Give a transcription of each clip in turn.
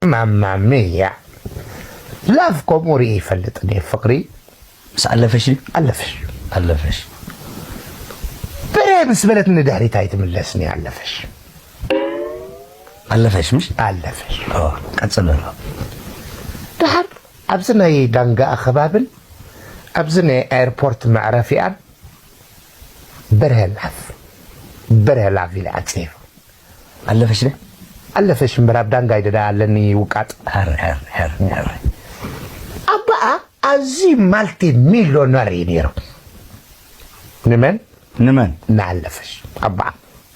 ማማ ሚያ። ላቭ ከምኡ ርእየ ይፈልጥን እየ። ፍቕሪ ምስ ኣለፈሽ ድዩ? ኣለፈሽ። ኣለፈሽ። በረ ምስ በለት ንድሕሪት ኣይትምለስን እየ። ኣለፈሽ። ኣለፈሽ ምሽ? ኣለፈሽ። ኦ፣ ቀጽል በሎ። ደሓር ኣብዚ ናይ ዳንጋ ኣኸባብን ኣብዚ ናይ ኤርፖርት መዕረፊኣን በርሀ ላፍ፣ በርሀ ላፍ ኢለ ኣጽሒፉ። ኣለፈሽ ደ? ኣለፈሽ እምበር ኣብ ዳንጋ ይደዳ ኣለኒ ውቃጥ። ሐር፣ ሐር፣ ሐር፣ ሐር። ኣባኣ ኣዝዩ ማልቲ ሚሊዮነር እዩ ነይሩ። ንመን? ንመን? ንኣለፈሽ። ኣባኣ።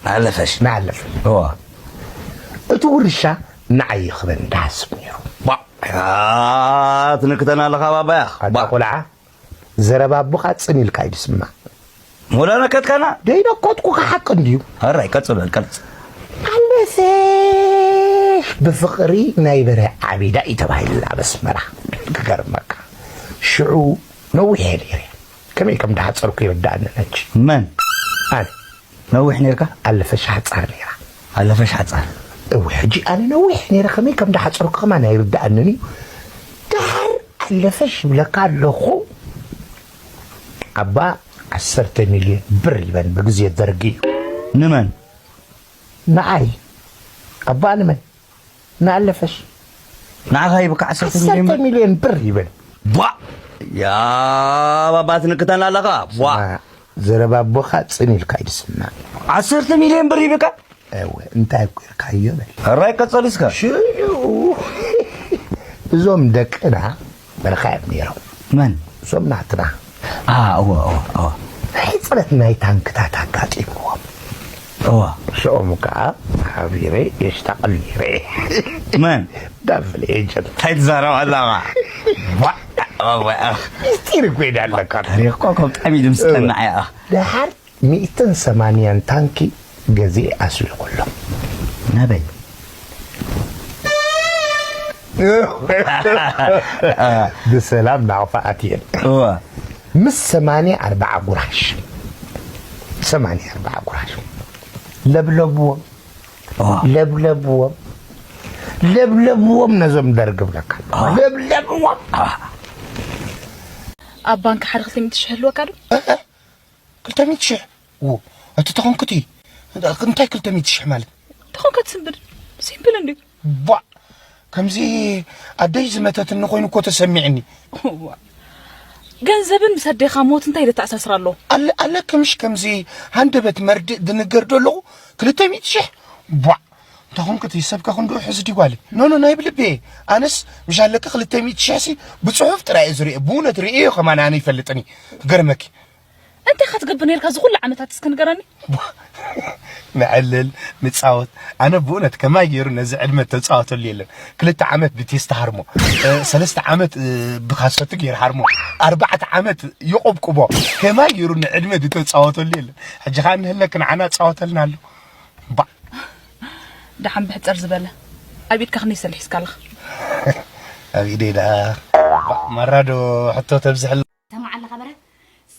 ንኣለፈሽ። ንኣለፈሽ። እዋ። እቲ ውርሻ ንዓይ ይኽበን ድሓስብ ነይሩ። ባ፣ ያ፣ ትንክተና ኣለኻ ባባያ። ኣታ ባ። ቆልዓ፣ ዘረባ ኣቦኻ ጽን ኢልካ እዩ ዝስማዕ። ሞላ ነከትካና? ደይነኮትኩ፣ ሓቂ እንድዩ። ኣራይ፣ ቀጽል በል፣ ቀጽል። ኣለፈሽ ብፍቕሪ ናይ በረ ዓቢዳ እዩ ተባሂሉላ ኣብ ኣስመራ። ክገርመካ፣ ሽዑ ነዊሕ እየ ነይረ። ከመይ ከም ድሓጸርኩ ይርድኣኒ ነጂ። መን? ኣነ። ነዊሕ ነርካ? ኣለፈሽ ሓጻር ነይራ። ኣለፈሽ ሓጻር። እወ፣ ሕጂ ኣነ ነዊሕ ነይረ፣ ከመይ ከም ድሓጸርኩ ከማን ኣይርድኣንን እዩ። ደሓር ኣለፈሽ ይብለካ ኣለኹ። ኣባ ዓሰርተ ሚልዮን ብር ይበን ብግዜ ደርጊ እዩ። ንመን? ንዓይ። ኣባ ንመን? ንኣለፈሽ። ንዓኻ ይብካ ዓሰርተ ሚልዮን ዓሰርተ ብር? ሚልዮን ብር ይበን። ቧ! ያ ባባ ትንክተና ኣለኻ። ቧ! ስማ፣ ዘረባ ኣቦኻ ጽን ኢልካ እዩ ዝስማዕ። ዓሰርተ ሚልዮን ብር ይብካ? እወ፣ እንታይ እኮ ኢልካዮ በል። ሕራይ ቀጸል እስከ። ሽዑ እዞም ደቅና በረኻ እዮም ነይሮም። መን? እዞም ናትና። አ፣ እወ፣ እወ፣ እወ። ሕጽረት ናይ ታንክታት ኣጋጢምዎም። እወ። ሽኦም ከኣ ሓቢረ የሽታቕል ነይረ። መን? ዳብል ኤጀንት። እንታይ ትዛረብ ኣለኻ? ዋ፣ ዋ፣ ዋ። ምስጢር እኮ እዩ ዳለካ። ታሪኽ እኮ ከም ጠሚድ ምስ እወ። ጠናዕ እያ። ደሓር ሚእትን ሰማንያን ታንኪ ገዚኤ ኣስሊኹሎም። ናበይ? ብሰላም ናቕፋ ኣትየን። እወ። ምስ ሰማንያ ኣርብዓ ጉራሽ፣ ሰማንያ ኣርብዓ ጉራሽ ለብለብዎም፣ እወ። ለብለብዎም፣ ለብለብዎም ነዞም ደርግ ብለካ። እወ። ለብለብዎም። እወ። ኣብ ባንክ ሓደ ክልተ ሚእቲ ሽሕ ህልወካ ዶ? እ፣ እ። ክልተ ሚእቲ ሽሕ? ው፣ እቲ ተኾንኩቲ፣ እንታይ ክልተ ሚእቲ ሽሕ ማለት? ተኾንካ ትስንብድ። ሲምፕል እንድዩ። ቧ! ከምዚ ኣደይ ዝመተትኒ ኮይኑ እኮ ተሰሚዕኒ። ዋ! ገንዘብን ምስ ኣዴኻ ሞት እንታይ ዘተኣሳስር ኣሎ? ኣለ-፣ ኣለኪ ምሽ ከምዚ ሃንደበት መርድእ ድንገር ዶ ኣለኹ? ክልተ ሚእቲ ሽሕ? ቧ! እንተ ኾንኩቲ፣ ሰብካ ክንድኡ ሕዚ ድዩ ጓለይ? ኖ፣ ኖ፣ ናይ ብልቢ እየ። ኣነስ ምሽ ኣለኪ ክልተ ሚእቲ ሽሕ ሲ ብጽሑፍ ጥራይ እየ ዝርእዮ። ብእውነት ርእዮ ከማን ኣነ ይፈልጥን እየ። ክገርመኪ። እንታይ ኢኻ ትገብር ነይርካ እዚ ኩሉ ዓመታት እስከ ንገረኒ? ነዕልል፣ ንጻወት። ኣነ ብእውነት ከማይ ገይሩ ነዚ ዕድመ ተጻወተሉ የለን። ክልተ ዓመት ብቴስታ ሃርሞ፣ እ፣ ሰለስተ ዓመት፣ እ፣ ብካሰቱ ገይሩ ሃርሞ፣ ኣርባዕተ ዓመት ይቆብቁቦ። ከማይ ገይሩ ንዕድመ ዝተጻወተሉ የለን። ሕጂ ኸኣ እንህለክ ንዓና ጻወተልና ኣሎ። ባ። ደሓን ብሕጽር ዝበለ። ኣብ ኢድካ ክንደይ ሰልሒ ሒዝካ ኣለኻ? ኣብ ኢደይ ደኣ። ባ፣ ማራ ዶ ሕቶ ተብዝሕላ? ሰማዕ ኣለኻ በረ?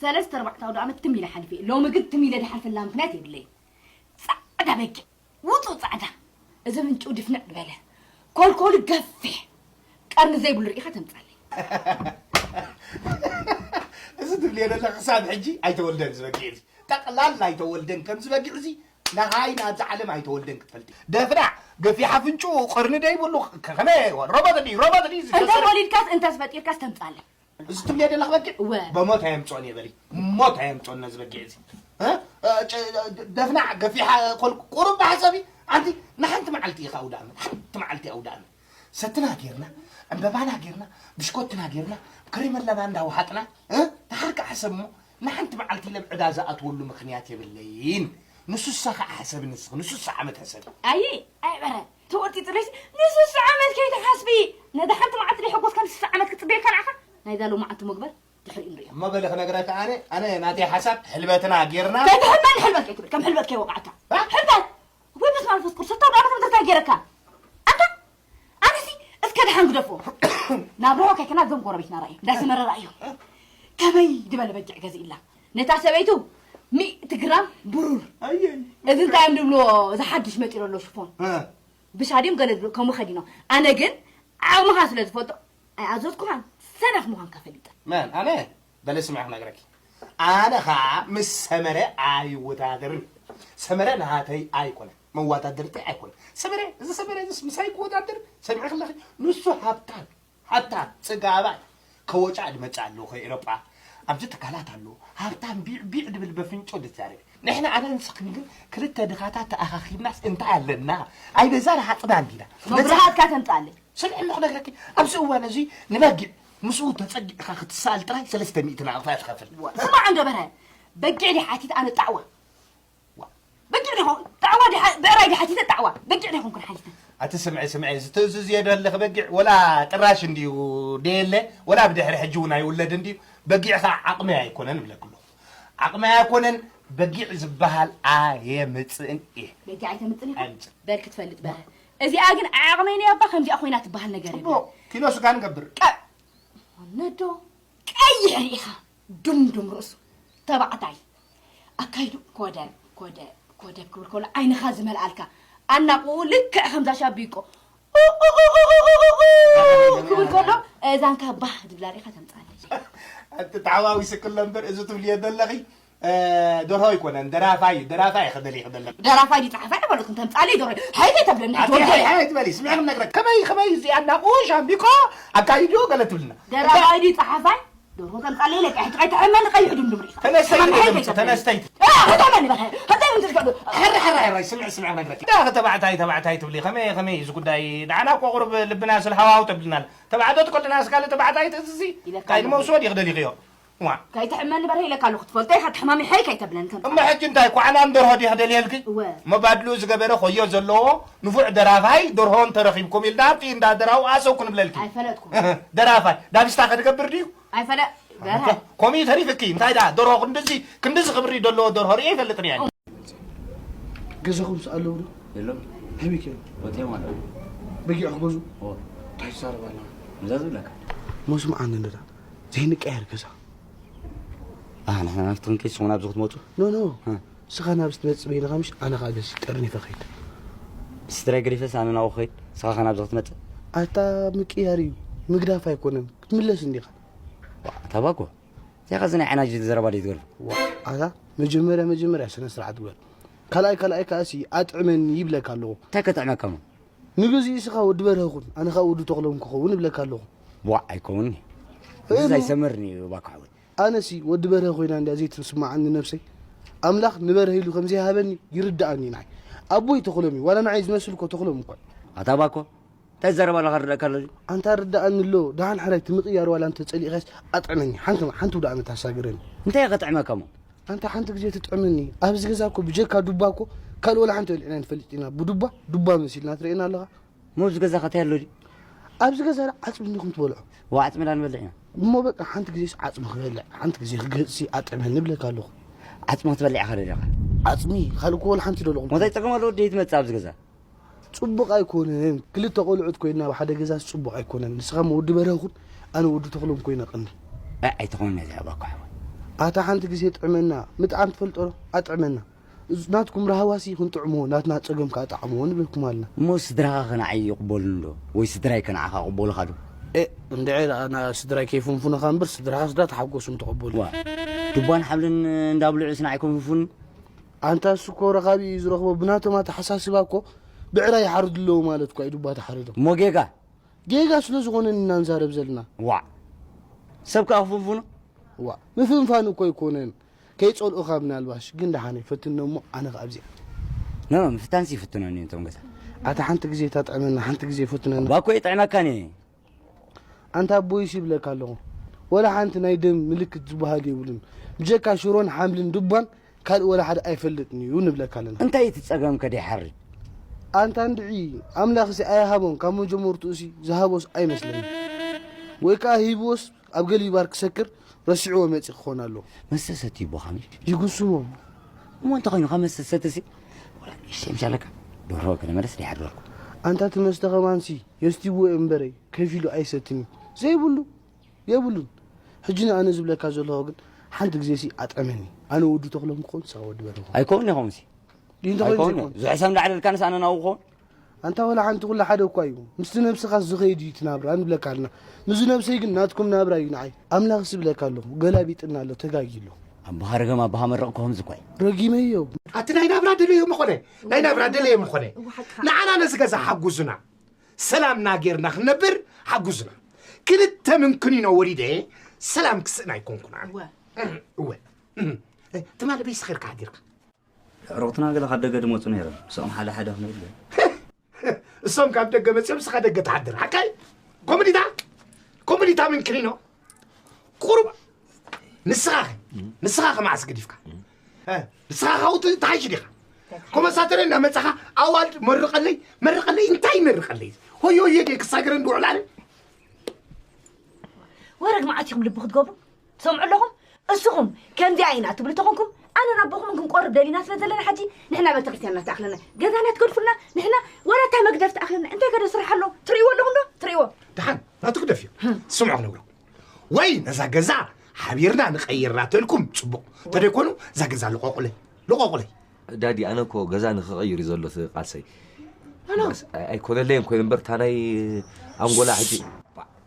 ሰለስተ ኣርባዕተ ኣውደ ዓመት ትም ኢለ ሓሊፈ። ሎሚ ግን ትም ኢለ ዝሓልፈላ ምኽንያት የብለይን። ጻዕዳ በጊዕ፣ ውጹእ ጻዕዳ። እዚ ምንጭው ድፍንዕ ዝበለ። ኮልኮሉ ገፊሕ። ቀርኒ ዘይብሉ ርኢኻ ተምጻለይ። እዚ ትብልዮ ዘለኺ ክሳብ ሕጂ ኣይተወልደን ዝበጊዕ እዚ። ጠቕላላ ኣይተወልደን ከም ዝበጊዕ እዚ። ለኻይ ናብዛ ዓለም ኣይተወልደን ክትፈልጢ። ደፍና ገፊሕ ኣፍንጭኡ ቀርኒ ደይብሉ ከ-፣ ከመይ ሮቦት ድዩ? ሮቦት ድዩ እዚ? እንተ ተሰር- ወሊድካስ እንተስ ፈጢርካስ ተምጻለይ። እዚ ትብልዮ ዘለኺ በጊዕ? እወ። ብሞት ኣየምጽኦን እየ በሊ። ሞት ኣየምጽኦን ነዚ በጊዕ እዚ። እ? እ፣ ጨ-፣ ደፍናዕ ገፊሓ ኮል-፣ ቁሩብ ብሓሳቢ ኣንቲ ንሓንቲ መዓልቲ ኢኻ ኣውደ ዓመት። ሓንቲ መዓልቲ ኣውደ ዓመት። ሰትና ጌርና፣ ዕምበባና ጌርና፣ ብሽኮትና ጌርና፣ ከሬመላና እንዳወሓጥና፣ እ? ደሓር ከኣ ሕሰብ እሞ፣ ንሓንቲ መዓልቲ ኢለ ኣብ ዕዳ ዝኣትወሉ ምኽንያት የብለይን። ንሱሳ ከኣ ሕሰቢ ንስኺ፣ ንሱሳ ዓመት ሕሰቢ። ኣየ፣ ኣይ በረ፣ ተወርጢ ጥሪስ፣ ንሱሳ ዓመት ከይትሓስቢ። ነዛ ሓንቲ መዓልቲ ዘይሐጎስካ ንሱሳ ዓመት ክጽበየልካ ንዓኻ? ናይዛ ሎማዓንቲ መግበር ድሕሪኡ ንሪኦ። እሞ በሊ ክነግረካ ኣነ፣ ኣነ ናተይ ሓሳብ ሕልበትና ጌርና። ከይትሕልመኒ ሕልበት ከይትብል፣ ከም ሕልበት ከይወቃዕካ። እ? ሕልበት! ወይ በስመ ኣብ መንፈስ ቅዱስ፣ እታ ወደ ዓመት ምድር እንታይ ገይረካ? ኣንታ፣ ኣነሲ እስከ ደሓን ግደፎ። ናብ ርሑቕ ከይከና እዞም ጎረቤትና ርኣዮም፣ እንዳ ሰመረ ርኣዮም። ከመይ ዝበለ በጊዕ ገዚእላ። ነታ ሰበይቱ ሚእቲ ግራም ብሩር። ኣየይ። እዚ እንታይ እዮም ድብልዎ፣ እዚ ሓድሽ መፂኡ ዘሎ ሽፎን። እ። ብሻ ድዮም ገለ ዝብሉ ከምኡ ከዲኖም። ኣነ ግን ዓቕምኻ ስለ ዝፈልጦ ኣይኣዘዝኩኻን፣ ሰነፍ ምዃንካ ፈሊጠ። መን? ኣነ? በለ ስምዒ ክነግረኪ። ኣነ ኸዓ ምስ ሰመረ ኣይወዳደርን። ሰመረ ናሃተይ ኣይኮነን፣ መወዳደርተይ ኣይኮነን። ሰመረ፣ እዚ ሰመረ እዚስ ምሳይ ክወዳደር? ሰሚዕኺ ኣለኺ? ንሱ ሃብታም፣ ሃብታም፣ ጽጋባይ፣ ከወጫ ዝመጽእ ኣለዎ፣ ከኤውሮጳ ኣብዚ ትካላት ኣለዎ። ሃብታም ቢዕ ቢዕ ድብል በፍንጮ ዝዛረብ። ንሕና ኣነ ንስኽን ግን ክልተ ድኻታት ተኣኻኺብናስ እንታይ ኣለና? ኣይ በዛ ንሓጽባ እንዲና። መብርሃትካ ተምጻለይ። ስምዒ እሞ ክነግረኪ፣ ኣብዚ እዋን እዚ ንበጊዕ ምስኡ ተጸጊዕካ ክትሰኣል ጥራይ ሰለስተ ሚእቲ ናቕፋ ትኸፍል። ዋ፣ ስማዕ እንዶ በርሀ፣ በጊዕ ድየ ሓቲት ኣነ ጣዕዋ? ዋ፣ በጊዕ ዲኹ ጣዕዋ ዲኻ፣ ብዕራይ ድየ ሓቲተ ጣዕዋ? በጊዕ ዲኹም ኩን ሓቲተ። ኣቲ ስምዒ፣ ስምዒ፣ እዚ ትእዝዝ እየ ዶ ኣለኺ በጊዕ? ወላ ጥራሽ እንድዩ ደየለ፣ ወላ ብድሕሪ ሕጂ እውን ኣይውለድ እንድዩ። በጊዕ ኸዓ ዓቕመይ ኣይኮነን እብለኪ ኣለኹ። ዓቕመይ ኣይኮነን፣ በጊዕ ዝበሃል ኣየምጽእን እየ። በጊዕ ኣይተምጽእን ኢኻ? ኣይምጽእን። በል ክትፈልጥ በርሀ። እዚኣ ግን ዓቕመይ ነይ ኣባ ከምዚኣ ኮይና ትበሃል ነገር የብላ። ጽቡቕ፣ ኪሎ ስጋ ንገብር። ቀ-፣ ነዶ ቀይሕ ርኢኻ ዱምዱም ርእሱ ተባዕታይ ኣካይዱ ኮደብ ኮደብ ኮደብ ክብል ከሎ ዓይንኻ ዝመልኣልካ ኣናቑኡ ልክዕ ከምዛ ሻቢቆ ኡ፣ ኡ፣ ኡ፣ ኡ፣ ኡ፣ ኡ፣ ኡ ክብል ከሎ እዛንካ ባህ ድብላ ርኢኻ ተምጻለይ። ኣቲ ተሓዋዊስክሎ እምበር እዚ ትብልዮ ዘለኺ እ፣ ደርሆ ኣይኮነን፣ ደራፋይ እዩ። ደራፋይ እዩ ክደሊ ክደሊ። ደራፋይ ድዩ ጸሓፋይ ኣይበለትኩም፣ ተምጻለይ ደርሆ። ሓይለ ተብለኒ፣ ኣቲ ሓይለ። ሓይ፣ ሓይ ትበሊ፣ ስምዒ ክነግረክ። ከመይ፣ ከመይ እዚኣ እናቑ ሻምቢቆ ኣካይድዮ ገለ ትብልና። ደራፋይ ድዩ ጸሓፋይ? ደርሆ ተምጻለይ ኢለካ፣ ሕጂ ከይትሕመኒ ቀይሕ ድምድም ርኢኻ። ተነስተይ ሕማም ሓይለ ድምድም፣ ተብለኒ። ተነስተይ። እ፣ ከተመኒ በለ፣ ከተመኒ ትዝከሩ። ሕራይ፣ ሕራይ፣ ሕራይ፣ ስምዒ፣ ስምዒ ክነግረክ። ዳ ተባዕታይ፣ ተባዕታይ ትብሊ፣ ከመይ፣ ከመይ እዩ እዚ ጉዳይ? ደሓና እኮ ቁሩብ ልብና ስለ ሃዋው ተብልና። ተባዕቶ ትኮልና ስካለ ተባዕታይ ትእዝዚ። ኢለካ ካይድ ኣለኹ። መውስድ ይኽደል ይኽዮ። ዋ። ከይትሕመኒ በርሀ ኢለካ ኣለኹ፣ ትፈልጦ ኢኻ፣ ተሕማሚሐ ከይተብለኒ ከም እሞ ሕጂ እንታይ፣ ኳዕናን ደርሆ ድየ ክደልየልኪ? እወ። መባድልኡ ዝገበረ ኮዮ ዘለዎ ንፉዕ ደራፋይ፣ ደርሆ እንተረኺብኩም ኢልና ኣብቲ እንዳ ደራው ኣሰው ክንብለልኪ። ኣይፈለጥኩን። ደራፋይ፣ ዳቢስታ ከድገብር ድዩ? ኣይፈለ-፣ በርሀ። ከምኡ ተሪፍኪ፣ እንታይ ደኣ፣ ደርሆ ክንድዚ፣ ክንድዚ ክብሪ ዘለዎ ደርሆ ርእየ ኣይፈልጥን እየ። ገዛኹም ስ ኣለዉ ዶ? የሎም። ኣበይ ከ? ወፂኦም ኣለዉ። በጊዕ ክገዙ? እዎ። እንታይ ትዛረብ ኣለኻ? እዛ ዝብለካ። መስምዓኒ እንዳ። ዘይንቀያየር ገዛ። ኣህ፣ ንሕና ናብቲ ክንከይድ ንስኹም ናብዚ ክትመፁ? ኖ፣ ኖ። እ። ንስኻ ናብዚ ትመፅእ በይንኻ ምሽ፣ ኣነ ኸዓ ገዚእ ጠርኒፈ ኸይድ። ስድራይ ገዲፈስ ኣነ ናብኡ ክኸይድ፣ ንስኻ ኸ ናብዚ ክትመፅእ? ኣታ ምቅያር እዩ፣ ምግዳፍ ኣይኮነን። ክትምለስ እንዲኻ። ዋ፣ ኣታ ባኮ። እዚኣ ኸዚ ናይ ዓናጅል ዘረባ ድዩ ትገርም? ዋ፣ ኣታ መጀመርያ፣ መጀመርያ ስነ ስርዓት ግበር። ካልኣይ፣ ካልኣይ ከኣሲ ኣጥዕመኒ ይብለካ ኣለኹ። እንታይ ከጥዕመካ እሞ? ንገዚኡ እስኻ ወዲ በርሀ ኩን፣ ኣነ ኸኣ ወዲ ተኽሎም ክኸውን እብለካ ኣለኹ። ዋእ፣ ኣይከውንኒ። እዚ እሞ ኣይሰመርኒ እዩ፣ እባክህ ሓወይ። ኣነሲ ወዲ በርሀ ኮይና እንድያ ዘይትስምዓኒ ነብሰይ። ኣምላኽ ንበርሀ ኢሉ ከም ዘይሃበኒ ይርድኣኒ ንዓይ። ኣቦይ ተኽሎም እዩ፣ ዋላ ንዓይ ዝመስል እኮ ተኽሎም እኮ እዩ። ኣታ ባኮ፣ እንታይ ትዛረብ ኣለኻ? ክርደኣካ ኣሎ ድዩ? ኣንታ ርድኣኒ ኣሎ፣ ደሓን ሕራይ እቲ ምቕያር ዋላ እንተጸሊእካስ ኣጥዕመኒ። ሓንቲ፣ ሓንቲ ውዳእ መታሳግረኒ። እንታይ እየ ከጥዕመካ እሞ? ኣንታ ሓንቲ ግዜ ትጥዕመኒ። ኣብዚ ገዛ እኮ ብጀካ ዱባ እኮ ካልእ ወላ ሓንቲ በሊዕና ንፈልጥ ኢና። ብዱባ፣ ዱባ መሲልና ትርእየና ኣለኻ። እሞ ኣብዚ ገዛኻ እንታይ ኣሎ ድዩ? ኣብዚ ገዛ ዓጽሚ እንዲኹም ትበልዑ። ዋ፣ ዓጽሚ ዳ ንበልዕ ኢና። እሞ በቃ ሓንቲ ግዜስ ዓጽሚ ክበልዕ፣ ሓንቲ ግዜ ክገዝእሲ ኣጥዕመኒ እብለካ ኣለኹ። ዓጽሚ ክትበልዕ ኢኻ ደሊኻ? ዓጽሚ፣ ካልእ እኮ ወላ ሓንቲ ደለኹም። እንታይ ጸገም ኣለዎ ደይ ትመጽእ ኣብዚ ገዛ? ጽቡቕ ኣይኮነን። ክልተ ቆልዑት ኮይንና ኣብ ሓደ ገዛስ ጽቡቕ ኣይኮነን። ንስኻ እሞ ወዲ በርሀ ኩን፣ ኣነ ወዲ ተኽሎም ኮይነ ቀኒ። ኣይ፣ ኣይትኾንና እዚኣ ባኮ ሓወይ። ኣታ ሓንቲ ግዜ ጥዕመና። ምጥዓም ትፈልጦ ዶ? ኣጥዕመና። እዚ ናትኩም ራህዋሲ ክንጥዕሞ፣ ናትና ጸገም ከኣ ጥዓምዎ ንብለኩም ኣለና። እሞ ስድራኻ ከ ንዓይ ይቕበሉኒ ዶ? ወይ ስድራይ ከ ንዓኻ ይቕበሉኻ ዶ? ኤ፣ እንድዒ ደኣ ና-፣ ስድራይ ከይፍንፉኑኻ እምበር፣ ስድራኻስ ዳ ተሓጎሱ ምተቐበሉ። ዋ፣ ዱባን ሓብልን እንዳብልዑስ ንዓይ ከንፍፉኒ? ኣንታ እሱ እኮ ረኻቢ እዩ ዝረኽቦ። ብናቶም ኣተሓሳስባ እኮ ብዕራይ ይሓርዱ ኣለዉ ማለት እኮ እዩ፣ ዱባ ተሓሪዶም። እሞ ጌጋ? ጌጋ ስለ ዝኾነን ኢና ንዛረብ ዘለና። ዋዕ! ሰብ ከኣ ክፍንፍኑ? ዋዕ! ምፍንፋን እኮ ኣይኮነን። ከይጸልኡኻ ምናልባሽ፣ ግን ደሓነይ ፈትኖ እሞ ኣነ ከኣ ኣብዚኣ። ኖ፣ ኖ፣ ምፍታንሲ ይፍትኖኒ እቶም ገዛ። ኣታ ሓንቲ ግዜ እታ ጥዕመና፣ ሓንቲ ግዜ ፈትነና። እባ እኮ ይጥዕመካኒ። ኣንታ ኣቦይስ ይብለካ ኣለኹ። ወላ ሓንቲ ናይ ደም ምልክት ዝበሃል የብሉን። ብጀካ ሽሮን ሓምልን ዱባን ካልእ ወላ ሓደ ኣይፈልጥን እዩ ንብለካ ኣለና። እንታይ እቲ ጸገም ከ ደይሓርድ? ኣንታ እንድዒ ኣምላኽሲ ኣይሃቦን፣ ካብ መጀመርትኡሲ ዝሃቦስ ኣይመስለንን። ወይ ከኣ ሂብዎስ ኣብ ገሊባር ክሰክር ረሲዕዎ መጺኡ ክኾን ኣለዎ። መስተ ሰትዩ ቦኻሚ? ይጉስሞ። እሞ እንተ ኾይኑ ካብ መስተ ሰትሲ፣ ወላ ንእሽተይ ምሻለካ፣ ደርሆ ከነመለስ ደይሓድረልኩ። ኣንታ እቲ መስተ ከማንሲ የስትይዎ እምበረይ፣ ከፊሉ ኣይሰትን እዩ። ዘይብሉ፣ የብሉን። ሕጂ ንኣነ ዝብለካ ዘለኹ ግን፣ ሓንቲ ግዜሲ ኣጥዕመኒ። ኣነ ወዲ ተኽሎም ክኾን፣ ንስኻ ወዲ በርሆ። ኣይከውን ኢኹምሲ። ይንተ ኾይኑ ኣይኮነ። ዘይኮነ። ዝሕሰም ዳዕለልካ ንስ ኣነ ናብኡ ክኾን? ኣንታ ወላ ሓንቲ ኩሉ ሓደ እኳ እዩ። ምስቲ ነብስኻስ ዝኸይድ እዩ እቲ ናብራ ንብለካ ኣለና። ምስዚ ነብሰይ ግን ናትኩም ናብራ እዩ ንዓይ። ኣምላኽስ ይብለካ ኣለኹ፣ ገላቢጥና ኣሎ፣ ተጋጊ ኣሎ። ኣቦኻ ረገም ኣቦኻ መረቕ ክኾምዚ እኳ እዩ። ረጊመዮ። ኣቲ ናይ ናብራ ደለዮ ምኾነ፣ ናይ ናብራ ደለዮ ምኾነ። እወ፣ ሓቅኻ። ንዓና ነዚ ገዛ ሓጉዙና። ሰላምና ጌርና ክንነብር ሓጉዙና። ክልተ ምንክኒኖ ወሊደ ሰላም ክስእን ኣይኮንኩን ኣነ። እወ። እወ። ትማሊ በይስ ኸይርካ ሓዲርካ? ኣዕሩኽትና ገለ ካብ ደገ ድመጹ ነይሮም። ምስኦም ሓደ ሓደ ክንብል። እሶም ካብ ደገ መጺኦም፣ ንስኻ ደገ ትሓድር። ሓቀይ? ኮምዲታ? ኮምዲታ ምንክሪኖ? ቁሩብ ንስኻ ኸ? ንስኻ ኸ መዓስ ገዲፍካ? እ? ንስኻ ካብኡ ት-፣ ትሓይሽ ዲኻ? ኮመሳተረ እናመጻኻ ኣዋልድ መርቐለይ፣ መርቐለይ፣ እንታይ መርቐለይ? ሆየ ሆየ ድየ ክሳገረን ድውዕል ኣነ? ወረግ መዓት ኢኹም ልቢ ክትገብሩ? ትሰምዑ ኣለኹም? እስኹም ከምዚኣ ኢና ትብሉ ተኾንኩም፣ ኣነን ኣቦኹምን ክንቆርብ ደሊና ስለ ዘለና፣ ሕጂ ንሕና ቤተክርስትያንና ትኣኽለና፣ ገዛና ትገድፉልና፣ ንሕና ወላ እታ መግደፍ ትኣኽለና። እንታይ ከ ስራሕ ኣሎ? ትርእይዎ ኣለኹም ዶ? ትርእይዎ? ደሓን፣ ናቱ ግደፍ እዩ። ስምዑ ክነግረኩም። ወይ ነዛ ገዛ ሓቢርና ንቐይራ ተልኩም ጽቡቕ። እንተደይኮኑ፣ እዛ ገዛ ልቐቑለይ። ልቐቑለይ። ዳዲ፣ ኣነ እኮ ገዛ ንኽቐይር እዩ ዘሎ እቲ ቃልሰይ። ኣነ? በስ፣ ኣይ-፣ ኣይኮነለይን ኮይኑ እምበር፣ እታ ናይ ኣንጎላ ሕጂ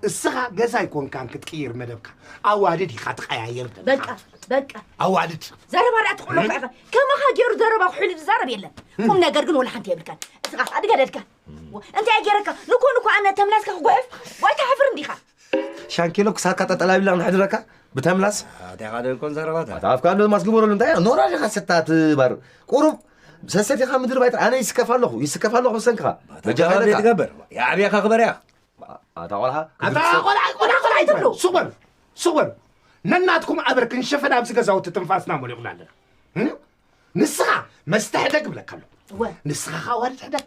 እስኻ ገዛ ኣይኮንካን ክትቅይር መደብካ። ኣዋድድ ኢኻ ትቀያየር ዘለኻ። በቃ፣ በቃ። ኣዋድድ። ዘረባ ደኣ ትቕሎ እኮ ኢኻ። ከማኻ ገይሩ ዘረባ ኩሕሉ ዝዛረብ የለን። ቁም ነገር ግን ወላ ሓንቲ የብልካን። እስኻ ኣድገደድካ። እንታይ ገይረካ? ንኮን እኮ ኣነ ተምላስካ ክጉሕፍ? ወይ ትሓፍር እንዲኻ? ሻንኪሎ ክሳካ ጠጠላቢላ ንሕድረካ ብተምላስ? ኣታ ኢኻ ደንኮን ዘረባታ። ኣታ ኣፍካ እንዶ ማስግበረሉ እንታይ? ኖራ ዲኻ ስታት ባር። ቁሩብ ሰሰቲኻ ምድሪ ባይታ። ኣነ ይስከፍ ኣለኹ፣ ይስከፍ ኣለኹ ብሰንክኻ። ኣታ በጃኻ ኢኻ ደካ። ትገብር። የዓብየኻ ክበርያ። ኣታ ቆልዓ፣ ኣታ ክብሪ ቆልዓ፣ ቆልዓ፣ ቆልዓ ኣይትብሉ። ሱቕ በሉ፣ ሱቕ በሉ። ነናትኩም ኣበርክን ሸፈን ኣብዚ ገዛውቲ ትንፋስና መሊቑና ኣለና። እም? ንስኻ መስተ ሕደግ እብለካ ኣለኹ። እወ። ንስኻ ኻዋርድ ሕደግ።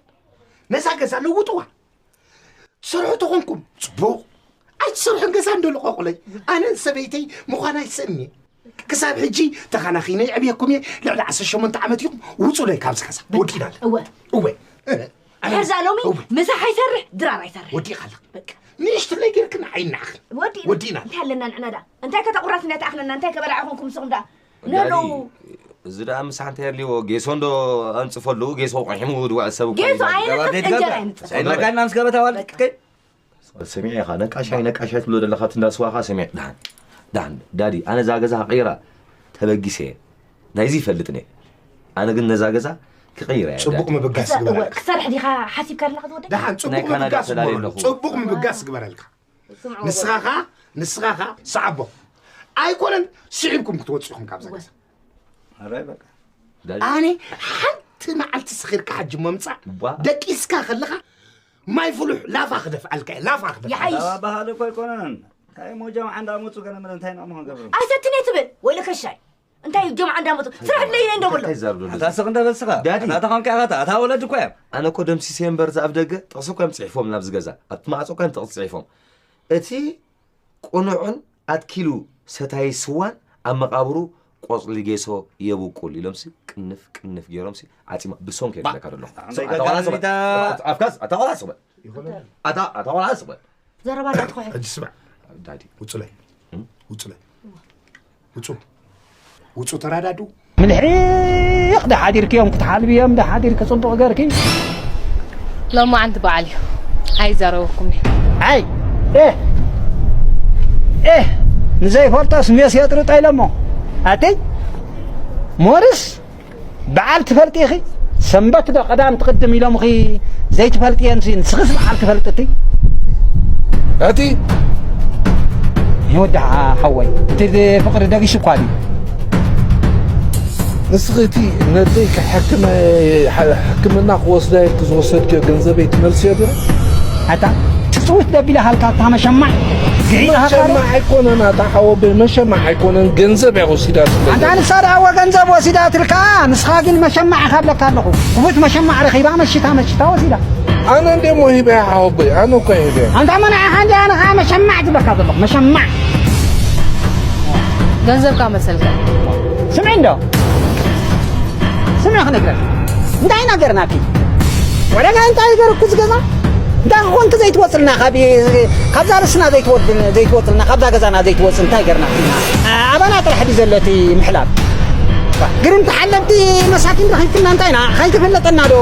ነዛ ገዛ ለውጥዋ። ትሰርሑ ተኾንኩም ጽቡቕ። ኣይትሰርሑን ገዛ እንዶ ልቐቑለይ። ኣነን ሰበይተይ ምዃና ይስእን እየ። ክሳብ ሕጂ ተኻናኺነ የዕብየኩም እየ። ልዕሊ ዓሰርተ ሸሞንተ ዓመት ኢኹም። ውጹለይ ካብዚ ገዛ። በቃ፣ ወዲእና ኣለና። እወ። እወ። ድሕር እዛ ሎሚ እወ። ምሳሕ ኣይሰርሕ፣ ድራር ኣይሰርሕ። ወዲእኻ ኣለኻ። በቃ። ንእሽትለይ ጌርክን ኣይናዕኽን። ወዲእና። ወዲእና። እንታይ ኣለና ንዕና ደኣ? እንታይ ከተቑራስና ተኣኽለና? እንታይ ከበላዕ ኾንኩም ንስኹም ደኣ? ንህልው። ዳዲ፣ እዚ ደኣ ምሳሕ እንታይ የድልይዎ? ጌሶ እንዶ ኣንጽፈሉ፣ ጌሶ ቆሒሙ ድውዕ ሰብ እኮ ጌሶ እዩ። ኣይነጽፍ፣ ገባ ቤት እንጀራ ገባ። ኣይነጽፍ። ሳይናጋና ምስ ገበታ ዋልድ በቃ። ከይ? ስሚዕ ኢኻ፣ ነቃሻይ፣ ነቃሻይ ትብሎ ዘለኻ፣ እቲ እንዳ ስዋኻ ስሚዕ። ደሓን፣ ደሓን፣ ዳዲ፣ ኣነ እዛ ገዛ ክቕይራ ተበጊሰ እየ። ናይዚ ይፈልጥን እየ። ኣነ ግን ነዛ ገዛ ክቕይራ እየ፣ ጽቡቕ ዳዲ። ምብጋስ ክሰ-፣ ግበረልካ። ክሰርሕ ዲኻ ሓሲብካ ኣለኻ ዝወደይ? ደሓን፣ ጽቡቕ ናይ ካናዳ ምብጋስ ተላልየ ግበረልካ። ኣለኹ። ጽቡቕ ምብጋስ ግበረልካ። ስምዑ ንስኻ ኸኣ፣ ንስኻ ኸኣ፣ ሰዓቦ። ኣይኮነን፣ ስዒብኩም ክትወጽኡ ኢኹም ካብዛ ገዛ። ኣራይ በቃ። ዳዲ። ኣነ ሓንቲ መዓልቲ ስኺርካ ሕጂ ምምጻእ፣ ባ። ደቂስካ ከለኻ፣ ማይ ፍሉሕ ላፋ ክደፍኣልካ እየ፣ ላፋ ክደፍኣልካ። ይሓይሽ። ኣባህል እኮ ኣይኮነን። እንታይ እሞ ጀምዓ እንዳመጹ ገለ መለ እንታይ ንዕሞ ክንገብር? ኣይሰትን እየ ትብል፣ ወይለከ ሻይ። እንታይ እዩ ጀምዓ እንዳመጹ? ስራሕ ኣለይ ነይ እንደበሎ። እንታይ ይዛረብ ዘሎ? ኣታ ስቕ እንደ በል ስኻ። ዳዲ። ኣታ ተኾንካ ኢኻ፣ ኣታ ወለድ እኮ እዮም። ኣነ እኮ ደምሲሰ እምበር፣ እዛ ኣብ ደገ ጥቕሲ እኮ እዮም ጽሒፎም ናብዚ ገዛ። ኣብቲ ማዕጾ እኮ እዮም ጥቕሲ ጽሒፎም። እቲ ቅኑዕን ኣትኪሉ ሰታይ ስዋን ኣብ መቓብሩ ቆጽሊ ጌሶ የብቁል ኢሎምሲ ቅንፍ ቅንፍ ገይሮምሲ ዓጺማ ብሶም ከይብለካ ደሎ። ኣንተ ኣታ ቆልዓ ስቕ በል። ገዛ ኣፍካስ ኣታ ቆልዓ ስቕ በል። ኣታ ኣታ ቆልዓ ስቕ በል። ዘረባ እንዳትኾሕ። ሕጂ ስማዕ። ዳዲ። ውጹለይ። እም? ውጹለይ። ውጹ። ውጹ ተራዳዱ። ምልሒቕ ዶ ሓዲርክዮም ክትሓልብዮም ዶ ሓዲርኪ ጽቡቕ ገርኪ? ሎማዓንቲ በዓል እዩ። ኣይዛረበኩምን። ኣይ፣ ኤህ፣ ኤህ፣ ንዘይፈልጦስ ሜስ የጥርጦ ኢሎሞ። ኣተይ፣ ሞርስ በዓል ትፈልጢ ኢኺ? ሰንበት ዶ ቀዳም ትቕድም ኢሎምኺ ዘይትፈልጥየንሲ ንስኽስ በዓል ትፈልጥቲ? ኣቲ ይወድዓ ሓወይ፣ እቲ ፍቕሪ ደጊሱ እኳ ድዩ? ንስኺ እቲ ነደይ ክሕክመ-፣ ሕክምና ክወስዳ ኢልኪ ዝወሰድክዮ ገንዘበይ ትመልስዮ ዲኺ? ኣታ ትጽውት ደቢለ ሃልካ እታ መሸማዕ ግዒ ሃካ። መሸማዕ ኣይኮነን ኣታ ሓወቦይ፣ መሸማዕ ኣይኮነን፣ ገንዘብ እያ ወሲዳትለይ። ኣንታ ንሳ ደኣ ወ ገንዘብ ወሲዳትልካ፣ ንስኻ ግን መሸማዕ ኢኻ ብለካ ኣለኹ። ክፉት መሸማዕ ረኺባ መሽታ መሽታ ወሲዳ። ኣነ እንደ ሞሂበያ ሓወቦይ፣ ኣነ እኮ ሂበያ። ኣንታ መናዕኻ እንደ ኣነ ኸዓ መሸማዕ ትብለካ ዘለኹ፣ መሸማዕ። ገንዘብካ መሰልካ። ስምዒ እንዶ። ስምዒ ክነግረካ። እንታይ ኢና ገርናኪ? ወደጋ እንታይ ገርኩ ዝገዛ? እንታይ ኮንክ ዘይትወጽልና ካብ፣ ካብዛ ርስና ዘይትወድ-፣ ዘይትወጽልና፣ ካብዛ ገዛና ዘይትወጽ እንታይ ገርናኪ? ኣባና ጥራሕ ድዩ ዘሎ እቲ ምሕላፍ? ግን ተሓለብቲ መሳኪን ረኺብክና እንታይ ኢና? ከይተፈለጠና ዶ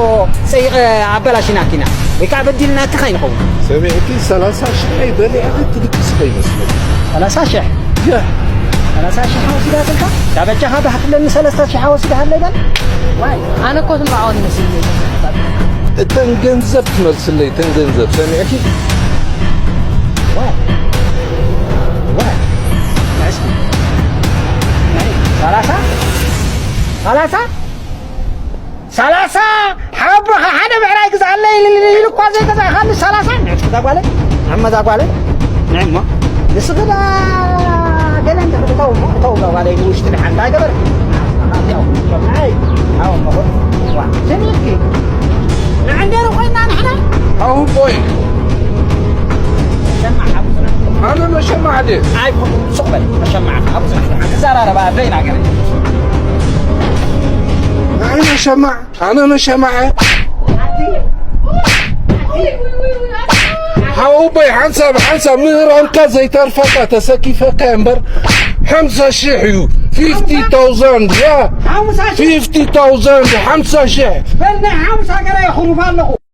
ጸይቐ ኣበላሽናኪና? ወይ ከዓ በዲልናኪ ከይንኸውን? ሰሚዕኪ ሰላሳ ሽሕ ናይ በሊዕኺ ትልቅስ ከይመስለኪ። ሰላሳ ሽሕ? ያ። ሰላሳ ሽሕ ወሲዳትልካ? ዳበጃኻ ዶ ሃፍለኒ ሰለስተ ሽሕ ወሲዳሃለይ በል? ዋይ፣ ኣነ እኮ ትምርዓወኒ መሲልኒ። እተን ገንዘብ ትመልስለይ፣ እተን ገንዘብ ሰሚዕኪ? ዋይ። ዋይ። እስኪ። ናይ ሰላሳ? ሰላሳ? ሰላሳ? ሓቦኻ ሓደ ብዕራይ ግዛለይ ኢሉ እኳ ዘይገዛእኻኒ ሰላሳ? ንዕት እዛ ጓለይ፣ ንዕሞ እዛ ጓለይ፣ ንዕሞ። ንስኺ ዳ ገለ እንተ ክትተው እሞ፣ እተው እዛ ጓለይ ንውሽጢ ድሓን እንታይ ገበርኪ? ኣይ፣ ኣዎ፣ እሞ፣ ዋ፣ ስሚዕኪ። ንዕንደሩ ኮይና ንሕና? ኣሁን ቆይ። ኣነ መሸማዕ ድየ? ኣይ፣ ሱቕ በል፣ መሸማዕ፣ ኣብኡ ጽናሕ፣ ክዘራረባ፣ ደይና ገለ። ኣነ መሸማዕ፣ ኣነ መሸማዕ። ሓወቦይ፣ ሓንሳብ፣ ሓንሳብ ምህራምካ ዘይተርፈካ ተሰኪፈካ እምበር፣ ሓምሳ ሽሕ እዩ። ፊፍቲ ታውዘንድ፣ ያ። ሓምሳ ሽሕ። ፊፍቲ ታውዘንድ፣ ሓምሳ ሽሕ። በል፣ ናይ ሓምሳ ገለ የኹርፍ ኣለኹ።